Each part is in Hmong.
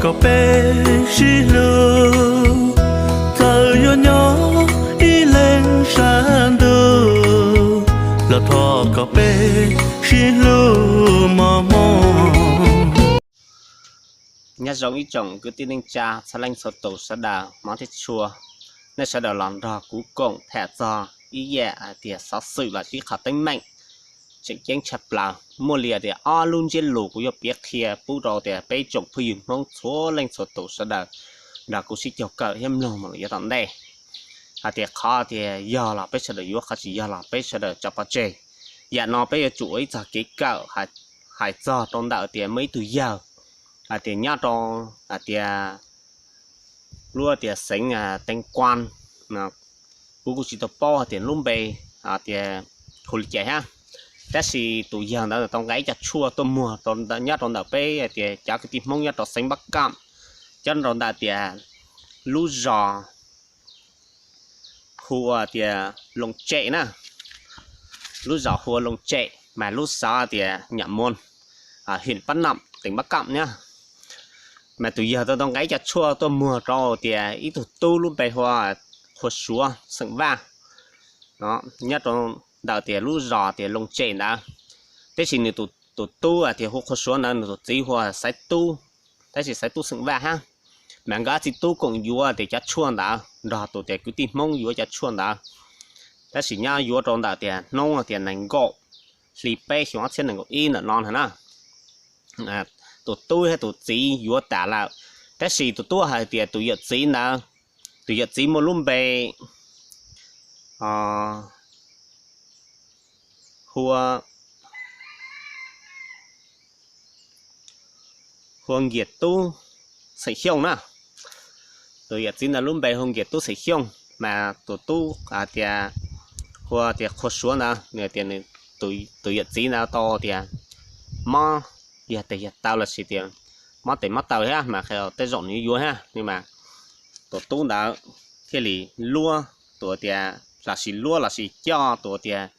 Kom peb sib hlub, txawm yuav nyob ib leeg sab ntuj, los thov kom peb sib hlub mos mos. Nyob zoo ib tsoom kwv tij neej tsa txhua leej txhua tus sawv daws hmov thiab tshua, nej sawv daws los nrog kuv koom tham txog ib yam hais tias xov xwm los sis ib qho teeb meem tseem ceeb tshaj plaws. Muaj li tias ob lub ntsiab lus kuv yuav piav qhia pub rau tias peb tsoom phooj ywg Hmoob txhua leej txhua tus sawv daws nrog kuv sib caug kawm thiab mloog mus lawm yav tom ntej. Hais tias qhov tias yog los peb sawv daws yuav, qhov tsis yog los peb sawv daws tso pov tseg. Yam no peb yuav tsum ua ib txog kev kawm hais txog rau ntawm tias muaj ib tug yawg hais tias nyob rau hais tias lub tias xeev Teev Kuas, kuv kuj tsis tau paub hais tias lub npe tias hu li cas thiab. Tab sis tus yawg ntawd tau nqa ib co tshuaj tuaj muag nyob rau ntawm peb hais tias cov kwv tij Hmoob nyob rau xeev Npab Kam, nyob rau ntawm tias lub zos hu ua tias Loos Tsem na, lub zos hu ua Loos Tsem mas lub xeev tias Nyam Muas, him Pab Nam teem Npab Kam na. Mas tus yawg tau tau nqa ib co tshuaj tuaj muag rau tias ib tug tub lub npe hu ua Qhua Suav xeem Vaj, nyob rau ntawm tias lub zos tias Loos Tsem ntawd. Tab sis nws tus tub tias hu Qhua Suav ntawd nws tus txiv hu ua Xaiv Tub, tab sis Xaiv Tub xeem Vaj hab. Mas nkawd ob txiv tub koom yuav tias cov tshuaj ntawd nrog tus tias kwv tij Hmoob yuav cov tshuaj ntawd. Tab sis nyob yuav rau ntawm tias hnub tias nees nkaum hli peb xyoo ob txhiab nees nkaum ib ntawm no na. Tus tub thiab tus txiv yuav tas lawm, tab sis tus tub hais tias tus yawm txiv ntawd, tus yawm txiv muaj lub npe hu ua Nkias Tub Xeem Xyooj na. Tus yawm txiv ntawd lub npe hu Nkias Tub Xeem Xyooj, mas tus tub tias hu ua tias Qhua Suav ntawd nws tias nws, tus yawm txiv ntawd tau tias mob yog tes yog taw los sis tias mob tes mob taw thiab mas qhia tej zaum nws yuav thiab, mas tus tub ntawd thiaj li luab tus tias, los sis luab los sis coj tus tias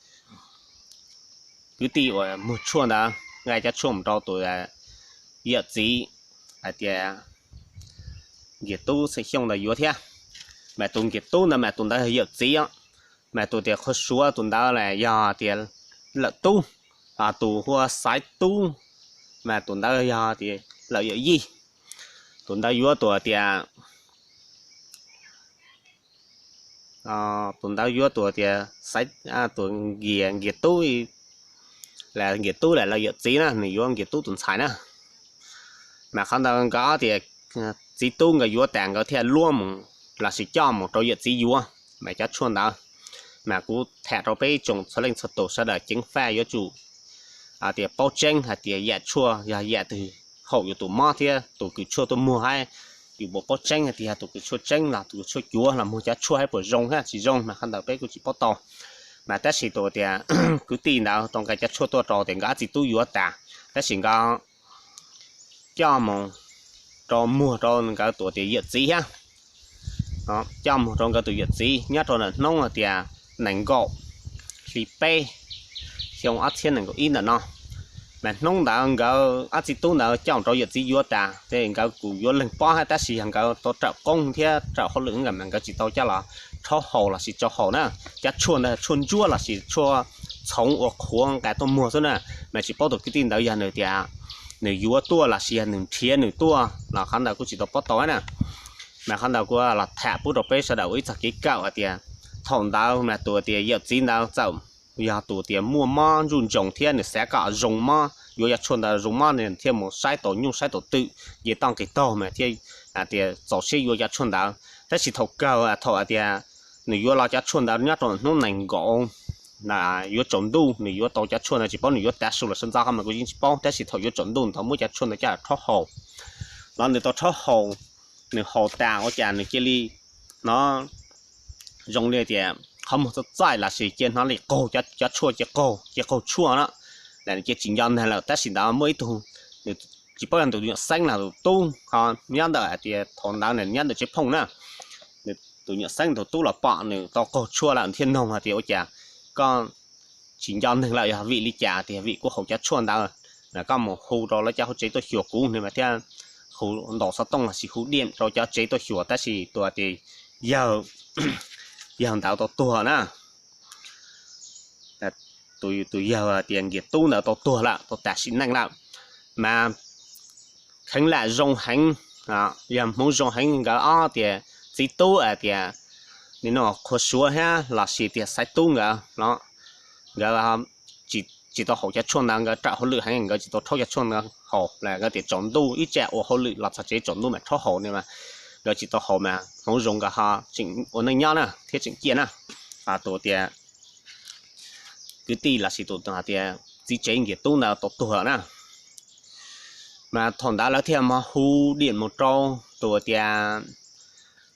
kwv tij uas muag tshuaj ntawd nqa cov tshuaj mus rau tus yawm txiv hais tias Nkias Tub Xeem Xyooj ntawd yuav thiab. Mas tus Nkias Tub ntawd mas tus ntawd yog yawm txiv os, mas tus tias Qhua Suav tus ntawd las yog tias lawm tub, tus hu ua Xaiv Tub mas tus ntawd yog tias lawm yawm yij. Tus ntawd yuav tus tias, tus ntawd yuav tus tias Xaiv, tus Nkias, Nkias Tub, las Nkias Tub las lawv yawm txiv na, nws yuav Nkias Tub tus ntxhais na. Mas qhov ntawd nkawd ob tias txiv tub nkawd yuav tas nkawd thiaj luab mus los sis coj mus rau yawm txiv yuav mas cov tshuaj ntawd. Mas kuv tham rau peb tsoom txhua leej txhua tus sawv daws ceev faj yuav tsum tias paub tseeb hais tias yam tshuaj yog yam twg haum yus tus mob thiab tus kws tshuaj tuaj muag hab, yus puas paub tseeb hais tias yog tus kws tshuaj tseeb los tus kws tshuaj cuav los muag cov tshuaj hab puas zoo thiab tsis zoo mas qhov ntawd peb kuj tsis paub tau. Mas tab sis tus tias kwv tij ntawd tau nqa cov tshuaj tuaj rau tias nkawd ob txiv tub yuav tas, tab sis nkawd coj mus rau muag rau nkawd tus tias yawm txiv thiab, coj mus rau nkawd tus yawm txiv nyob rau ntawm hnub tias nees nkaum hli peb xyoo ob txhiab nees nkaum ib ntawm no. Mas hnub ntawd nkawd ob txiv tub ntawd coj mus rau yawm txiv yuav tas ces nkawd kuj yuav leeg pob hab, tab sis yog nkawd tau raws qoob thiab raws hauj lwm nkawd mas nkawd tsis tau coj los rhaub haus los sis tso haus na. Cov tshuaj ntawd tshuaj ntsuab los sis tshuaj txhoov uas qhuav nqa tuaj muag xwb na. Mas tsis paub tus kwv tij ntawd yog nws tias nws yuav tuaj los sis yog nws nrhiav nws tuaj los qhov ntawd kuj tsis tau paub tau na. Mas qhov ntawd kuv los tham pub rau peb sawv daws ua ib txog kev kawm hais tias thaum ntawd mas tus tias yawm txiv ntawd txawm yog tus tias muaj mob ntsuj ntsoog thiab nws xav kom zoo mob, yuav cov tshuaj ntawd zoo mob nws thiaj mus saib tau nyuj saib tau twm nce toj nqis taug mas thiaj tias txaus siab yuav cov tshuaj ntawd. Tab sis thaum kawg thaum hais tias nws yuav los cov tshuaj ntawd nyob rau hnub nees nkaum yuav tsaus ntuj nws yuav tau cov tshuaj ntawd, tsis paub nws yuav tav su los sawv ntxov qhov mas kuv yeej tsis paub, tab sis thaum yuav tsaus ntuj nws tau muab cov tshuaj ntawd coj rhaub haus. Los nws tau rhaub haus, nws haus tas ua cas nws cia li hnov zoo li tias qhov muag txaij txaij los sis cia hnov li qaug, cov tshuaj cia qaug, cia qaug tshuaj na. Las nws cia tsis nco neeg lawm, tab sis ntawd muaj ib tug, nws tsis paub yog tus nyuam xeeb los tus tub ho nyob ntawm hais tias thaum ntawd nws nyob ntawm tsev phooj na. Tus nyuam xeeb tus tub los pom nws tau qaug tshuaj lawm thiaj noog hais tias ua cas koj tsis nco neeg lawm, yog vim li cas tias vim kuv haus cov tshuaj ntawd, koj mus hu rau lawv cov hauv tsev tuaj xyuas kuv no mas thiaj ntaus xov tooj los sis hu diam rau cov tsev tuaj xyuas, tab sis tus tias yawg, yawg ntawd tau tuag na. Tus yawg tias Nkias Tub ntawd tau tuag lawm, tau tas sim neej lawm. Mas kheev lam zoo heev, yog hmoov zoo heev nkawd ob tias txiv tub tias nim no Qhua Suav thiab los sis tias Xaiv Tub nkawd no, nkawd tsis tau haus cov tshuaj ntawd, nkawd rawm hauj lwm heev, nkawd tsis tau rhaub cov tshuaj ntawd haus, nkawd tias tsaus ntuj ib tsam ua hauj lwm los txog tsev tsaus ntuj mam rhaub haus no mas nkawd tsis tau haus mas hmoov zoo nkawd ho tseem ua neej nyob na thiab tseem ciaj na. Tus tias kwv tij los sis tus tias txiv tsev Nkias Tub ntawd tau tuag na. Mas thaum ntawd lawv thiaj mus hu diam mus rau tus tias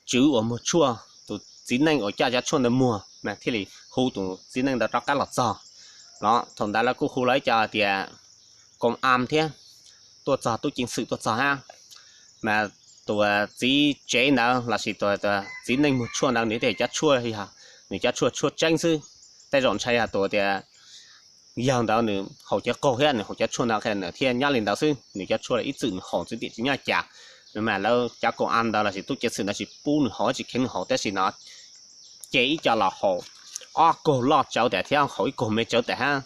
tswv uas muag tshuaj, tus txiv neej uas coj cov tshuaj ntawd muag mas thiaj li hu tus txiv neej ntawd rov qab los txog. Los thaum ntawd lawv kuj hu lawv cov tias koom am thiab tuaj txog, tub ceev xwm tuaj txog hab. Mas tus txiv tsev ntawd los sis tus txiv neej muag tshuaj ntawd nws tias cov tshuaj yog nws cov tshuaj tshuaj tseeb xwb. Tej zaum ntshai yog tus tias yawg ntawd nws haus cov qaug thiab nws haus cov tshuaj ntawd qhia nws thiaj nyob li ntawd xwb, nws cov tshuaj ib txwm nws haus txwv tim tsis nyob cas. Mas lawv cov koom am ntawd los sis tub ceev xwm ntawd tsis pub nws haus, tsis kheev nws haus, tab sis no ces ib co los haus ob kaug loj tsawv tas thiab haus ib kaug me tsawv tas hab.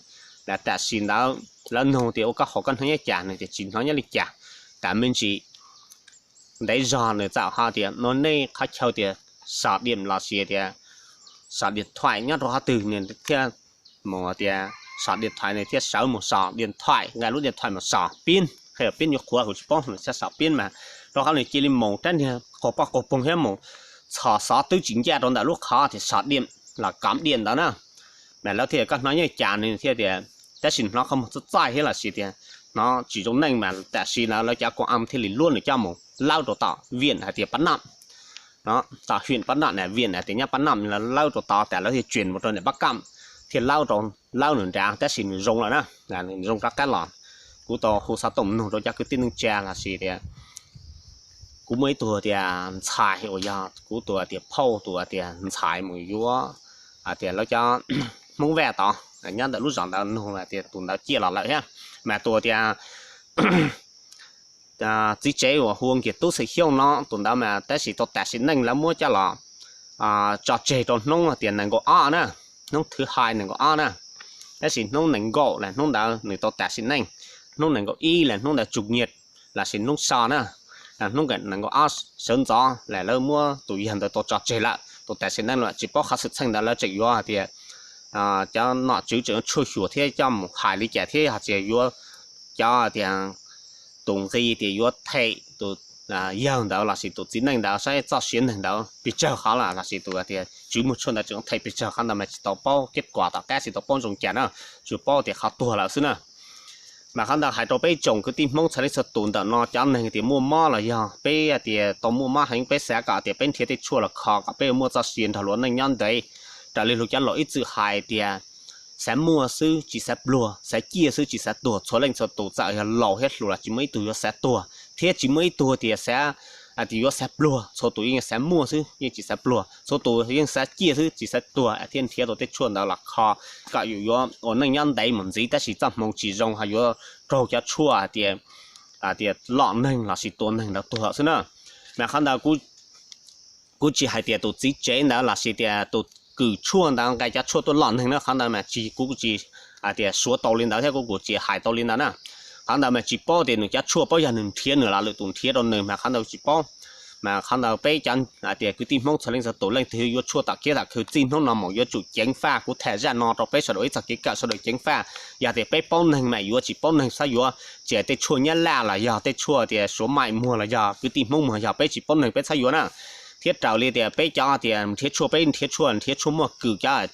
Tam sim ntawd lawv nug tias ua koj haus koj hnov nyob cas, nws tias tsis hnov nyob li cas. Tam me ntsis ntev zog nws txawm ho tias no nej qhov chaw tias sov diam los sis tias sov diam thuais nyob rau qhov twg, nws thiaj mus tias sov diam thuais, nws thiaj sawv mus sov diam thuais, nqa lub diam thuais mus sov pib, qhia pib yuav qhuav kuv tsis paub, nws thiaj sov pib mas rau qhov nws cia li mus rab niag qaug poj qaug poog thiab mus txhos xov twb tsis ncaj rau ntawm lub qhov tias sov diam los kom diam ntawd na. Mas lawv thiaj koj hnov nyob cas, nws thiaj tias tab sis hnov qhov muag txaij txaij thiab los sis tias hnov tsis zoo neej mas tam sim ntawd lawv cov koom am thiaj li luab nws coj mus lawb rau tom viam hais tias Pab Noj, tom hwm Pab Noj na, viam hais tias nyob Pab Noj, lawv lawb rau tod tas lawv thiaj tseem mus rau niam Pab Kam, thiaj lawb rau, lawb nws nrad tab sis nws zoo lawm na, nws zoo rov qab los. Kuv tau hu xov tooj nug rau cov kwv tij neej tsa los sis tias kuv muaj ib tug tias ntxhais uas yog kuv tus tias phauj tus tias ntxhais mus yuav hais tias lawv cov Hmoob Vaj tod nyob ntawm lub zos ntawd nug tias tus ntawd ciaj los lawm thiab. Mas tus tias txiv tsev uas hu ua Nkias Tub Xeem Xyooj no, tus ntawd mas tab sis tau tas sim neej lawv muab coj los tso tseg rau hnub tias nees nkaum ob na, hnub thwv hais nees nkaum ob na. Tab sis hnub nees nkaum las hnub ntawd nws tau tas sim neej, hnub nees nkaum ib las hnub ntawd tsuj nyiaj los sis hnub so na, hnub nees nkaum ob sawv ntxov las lawv muab tus yawg ntawd tau tso tseg lawm, tau tas sim neej lawm. Tsis paub qhov xwm txheej ntawd lawv tseem yuav hais tias cov nom tswv tseem yuav tshuaj xyuas thiab coj mus hais li cas thiab hais tias yuav cov tias tus nqi tias yuav them tus yawg ntawd los sis tus txiv neej ntawd saib txoj sia neeg ntawd pes tsawg qhov lawm los sis tus tias tswv muag tshuaj ntawd tseem them pes tsawg qhov ntawd mas tsis tau paub kev kuas tom qab, tsis tau paub zoo cas na, tsuas paub tias qhov tuag lawm xwb na. Mas qhov ntawd hais rau peb tsoom kwv tij Hmoob txhua leej txhua tus ntawm no cov neeg tias muaj mob los yog peb tias tau muaj mob heev peb xav kom tias peb nrhiav tej tshuaj los kho kom peb muaj txoj sia nrog luag neej nyob ntev. Raws li luag cov laus ib txwm hais tias xav muaj xwb tsis xav pluag, xav ciaj xwb tsis xav tuag. Txhua leej txhua tus txawm yog laus thiab hluas los tsis muaj ib tug yuav xav tuag thiab tsis muaj ib tug tias xav tias yuav xav pluag. Txhua tus yeej xav muaj xwb yeej tsis xav pluag, txhua tus yeej xav ciaj xwb tsis xav tuag thiaj nrhiav tau tej tshuaj ntawd los kho kom yus yuav ua neej nyob ntev mus ntxiv tab sis txoj hmoo tsis zoo ho yuav raug cov tshuaj hais tias tias lom neeg los sis tua neeg ntawd tuag xwb na. Mas qhov ntawd kuv tsis hais tias tus txiv tsev ntawd los sis tias tus kws tshuaj ntawd nqa cov tshuaj tuaj lom neeg na, qhov ntawd mas tsis, kuv tsis hais tias suav tau li ntawd thiab kuv kuv tsis hais tau li ntawd na. Qhov ntawd mas tsis paub tias nws cov tshuaj, paub yog nws nrhiav nws los lwm tus nrhiav rau nws mas qhov ntawd tsis paub. Mas qhov ntawd peb cov hais tias kwv tij Hmoob txhua leej txhua tus leej twg yuav tshuaj tom kiab tom khw txij hnub no mus yuav tsum ceev faj. Kuv tham zaj no rau peb sawv daws ib txoj kev kawm sawv daws ceev faj. Yog tias peb paub neeg mas yuav, tsis paub neeg txhob yuav. Tsis hais tej tshuaj nyab laj los yog tej tshuaj tias suav maim muag los yog kwv tij Hmoob muag, yog peb tsis paub neeg peb txhob yuav na. Thiab raws li tias peb cov tias nrhiav tshuaj peb nrhiav tshuaj nrhiav tshuaj muaj kws, cov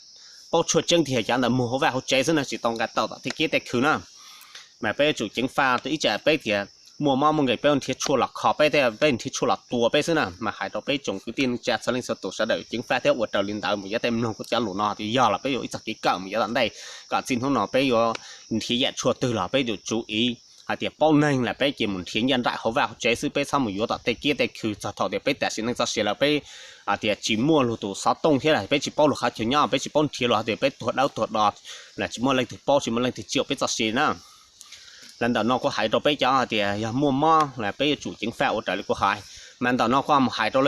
paub tshuaj tseeb tiag cov ntawd muag hauv vaj hauv tsev xwb na, tsis tau nqa tau tom tej kiab tej khw na. Mas peb yuav tsum ceev faj, ib tsam peb tias muaj mob muaj nkeeg peb nrhiav tshuaj los kho peb thiab peb nrhiav tshuaj los tua peb xwb na. Mas hais rau peb tsoom kwv tij neej tsa txhua leej txhua tus sawv daws ceev faj thiab ua raws li ntawd mus, yuav tej mloog kuv cov lus no tias yog los peb yuav ib txoj kev kawm mus yav tom ntej kom txij hnub no peb yuav nrhiav yam tshuaj twg los peb yuav tsum ib hais tias paub neeg los peb cia mus nrhiav ncaj nraim hauv vaj hauv tsev xwb, peb txhob mus yuav tom tej kiab tej khw txog thaum tias peb tas sim neej txoj sia lawm peb hais tias tsis muaj luag tus xov tooj thiab peb tsis paub luag qhov chaw nyob, peb tsis paub nrhiav luag hais tias peb tuag dawb tuag do los tsis muaj leej twg paub tsis muaj leej twg tsim peb txoj sia na. Los ntawm no kuv hais rau peb cov hais tias yog muaj mob los peb yuav tsum ceev faj ua raws li kuv hais. Mas ntawm no kuv mus hais rau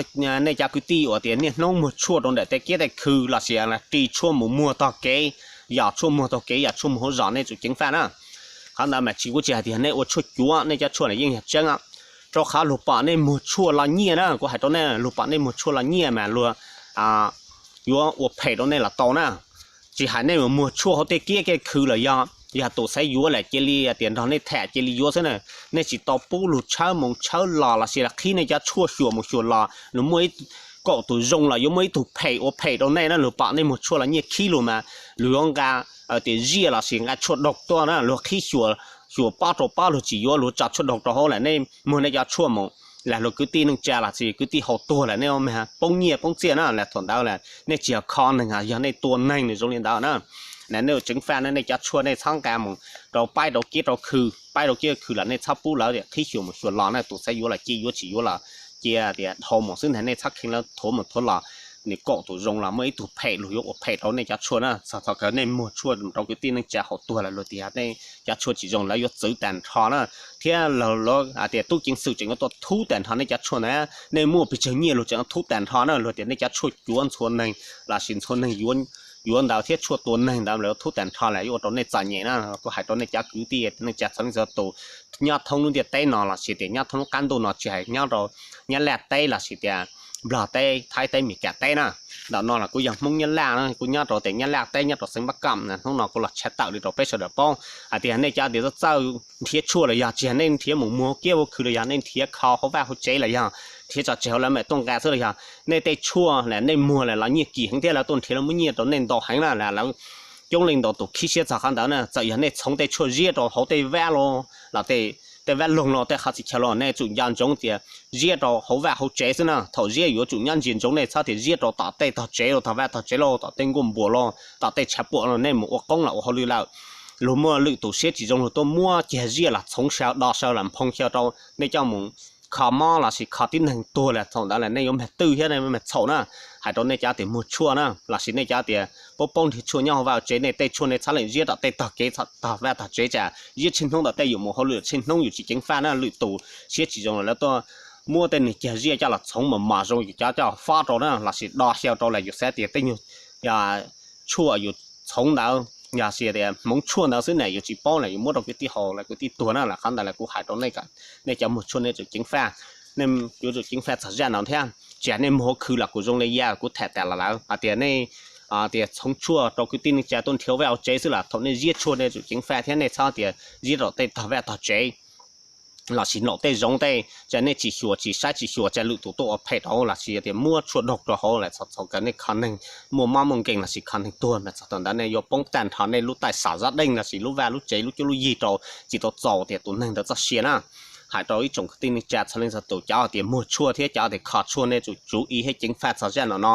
nej cov kwv tij uas tias niaj hnub muag tshuaj rau ntawm tej kiab tej khw los sis ri tshuaj mus muag tog kev, yog tshuaj muag tog kev, yog tshuaj muag hauv zos, nej tsum ceev faj na. Qhov ntawd mas tsis, kuv tsis hais tias nej ua tshuaj cuav, nej cov tshuaj los yeej yog tseeb, rau qhov luag pom nej muag tshuaj los nyiaj na. Kuv hais rau nej, luag pom nej muag tshuaj los nyiaj mas luag yuav ua phem rau nej los tau na. Tsis hais nej muag tshuaj hauv tej kiab tej khw los yog, yog tus xaiv yuav lawm cia li tias nrog nej tham cia li yuav xwb na. Nej tsis tau pub luag tshawb mus tshawb los los sis qhib nej cov tshuaj xyuas mus xyuas los, luag muaj ib, kaum tus zoo los yuav muaj ib tug phem ua phem rau nej na. Luag pom nej muag tshuaj los nyiaj khib luag mas luag yuav nqa tias ziaj los sis nqa tshuaj daug tuaj na, luag qhib xyuas, xyuas pob rau pob, luag tsis yuav, luag tso tshuaj daug rau hauv lawm nej muag nej cov tshuaj mus, los luag kwv tij neej tsa los sis kwv tij haus tuag lawm nej poob nyiaj poob txiaj na. Los thaum ntawd los nej tsis yog kho neeg, yog nej tua neeg nws zoo li ntawd na. Nej ua ceev faj na, nej cov tshuaj nej txhob nqa mus rau paib rau kiab rau khw, paib rau kiab khw los nej txhob pub lawv qhib xyuas mus xyuas los na. Tus xaiv yuav los cia yuav, tsis yuav los cia tias dhau mus xwb ntag, nej txhob kheev lawv thuav mus thuav los. Nws kaum tus zoo los muaj ib tug phem, luag yuav ua phem rau nej cov tshuaj na. Txog thaum kawg nej muag tshuaj rau kwv tij neej tsa haus tuag lawm, luag tias nej cov tshuaj tsis zoo, lawv yuav txwv tag nrho na. Thiab lawv hais tias tub ceev xwm tseem yuav tuaj thub tag nrho nej cov tshuaj ntawd. Nej muaj pes tsawg nyiaj luag tseem yuav thub tag nrho na. Luag tias nej cov tshuaj cuav ntxhua neeg los sis ntxhua neeg yuav ntawd thiab tshuaj tua neeg ntawd, lawv yuav thub tag nrho, lawv yuav ua rau nej txom nyem na. Kuv hais rau nej cov kwv tij neej tsa txhua leej txhua tus nyob thoob lub ntiaj teb no los sis tias nyob thoob lub qab ntuj no, tsis hais nyob rau Nyab Laj teb los sis tias Nplog teb, Thaib teb, Meskas teb na. Ntawm no los kuv yog Hmoob Nyab Laj na, kuv nyob rau tias Nyab Laj teb, nyob rau xeev Npab Kam na. Hnub no kuv los tshaj tawm li rau peb sawv daws paub hais tias nej cov tias txawj txawj nrhiav tshuaj los yog, tsis hais nej nrhiav mus muag kiab ua khw los yog, nej nrhiav kho hauv vaj hauv tsev los yog, nrhiav tso tseg hauv lawv mam tuaj nqa xwb los yog, nej tej tshuaj los nej muag los los nyiaj kim heev thiab lawv tuaj nrhiav los muab nyiaj rau nej ntau heev na. Lawv coob leej ntau tus khib siab txog qhov ntawd na. Txawm yog nej txhoov tej tshuaj ziab rau hauv tej vab los, tej vab loog los tej qhov txhia chaw los nej tsum nco ntsoov tias ziab rau hauv vaj hauv tsev xwb na. Thaum ziab yuav tsum nyob ntsia ntsoov, nej txhob tias ziab rau tom tej tog tsev los, tog vaj tog tsev los, tom tej nkuaj npuas los, tom tej tshav puam los nej mus ua qoob los ua hauj lwm lawm, luag muaj lwm tus siab tsis zoo luag tuaj muab cag ziab los txhoov saw, do saw los nphoo xyaw rau nej coj mus kho mob los sis kho tib neeg tuag los thaum ntawd los nej yuav mag twj thiab nej mag txhaum na. Hais rau nej cov tias muag tshuaj na los sis nej cov tias paub paub nrhiav tshuaj nyob hauv vaj hauv tsev, nej tej tshuaj nej txhob leej ziab tom tej tog kev, txhob tog vaj tog tsev, tsam ziab tsheej hnub ntawm tej yus mus hauj lwm tsheej hnub yus tsis ceev faj na, lwm tus siab tsis zoo los lawv tuaj muab tej neeg cag ziab coj los txhoov mos mos zoo yus cov coj fob rau na los sis do xyaw rau los yus xav tias tej nyuag tshuaj yus txhoov ntawd los sis tias hmoov tshuaj ntawd xwb na, yus tsis paub los yus muab rau kwv tij haus los kwv tij tuag na. Los qhov ntawd los kuv hais rau nej, nej cov muag tshuaj nej tsum ceev faj, nej yuav tsum ceev faj txog zaj no thiab. Tsis hais nej muag hauv khw los kuj zoo li yam kuv tham tas los lawm hais tias nej tias txhoov tshuaj rau kwv tij neej tsa tuaj nrhiav vaj hauv tsev xwb los thaum nej ziab tshuaj nej tsum ceev faj thiab nej txhob tias ziab rau tej tog vaj tog tsev los sis nraum tej zoov tej, tsam nej tsis xyuas tsis saib tsis xyuas tsam lwm tus tuaj ua phem rau los sis tias muab tshuaj daug rau hauv los txhob txhob kom nej kho neeg muaj mob muaj nkeeg los sis kho neeg tuag mas txog thaum ntawd nej yuav poob tag nrho nej lub taij xav zab deej los sis lub vaj lub tsev lub cuab lub yig rau tsis tau txaus tias tus neeg ntawd txoj sia na. Hais rau ib tsoom kwv tij neej tsa txhua leej txhua tus, cov tias muag tshuaj thiab cov tias kho tshuaj nej tsum tswv i thiab ceev faj txog zaj no no.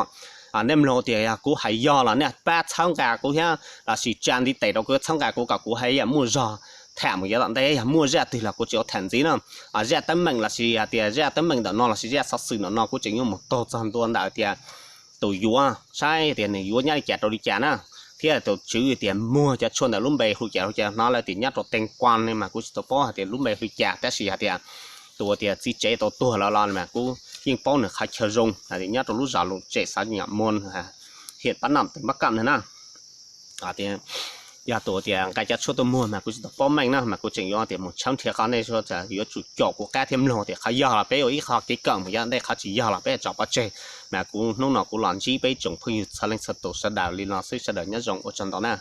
Nej mloog tias yog kuv hais yog los nej pab txhawb nqa kuv thiab los sis tsa ntiv tes rau kuv txhawb nqa kuv kom kuv haj yam muaj zog tham mus yav tom ntej, yog muaj zaj twg los kuv tseem yuav tham ntxiv na. Zaj teeb meem los sis hais tias zaj teeb meem ntawm no los sis zaj xov xwm ntawm no kuv tseem yuav mus taug txog ntua ntawm tias tus yuav saib tias nws yuav nyob li cas rau li cas na, thiab tus tswv tias muag cov tshuaj ntawm lub npe hu cas hu cas, hnov lawv tias nyob rau Teej Kuam ne mas kuv tsis tau paub hais tias lub npe hu cas, tab sis hais tias tus uas tias txiv tsev tau tuag lawm los mas kuv yeej paub nws qhov chaw zoo hais tias nyob rau lub zos Loos Tsem xav nyam muag hiam pab nam teem pab kam na. Yog tus tias nqa cov tshuaj tuaj muag mas kuv tsis tau paub meej na, mas kuv tseem yuav tias mus tshawb nrhiav qhov nej yuav tsum caum kuv qab thiab mloog tias qhov yog los peb ua ib qho kev kawm mus, yog ntej qhov tsis yog los peb tso pov tseg. Mas kuv hnub no kuv los ntsib peb tsoom phooj ywg txhua leej txhua tus sawv daws li no xwb, sawv daws nyob zoo, ua tsaug ntau na.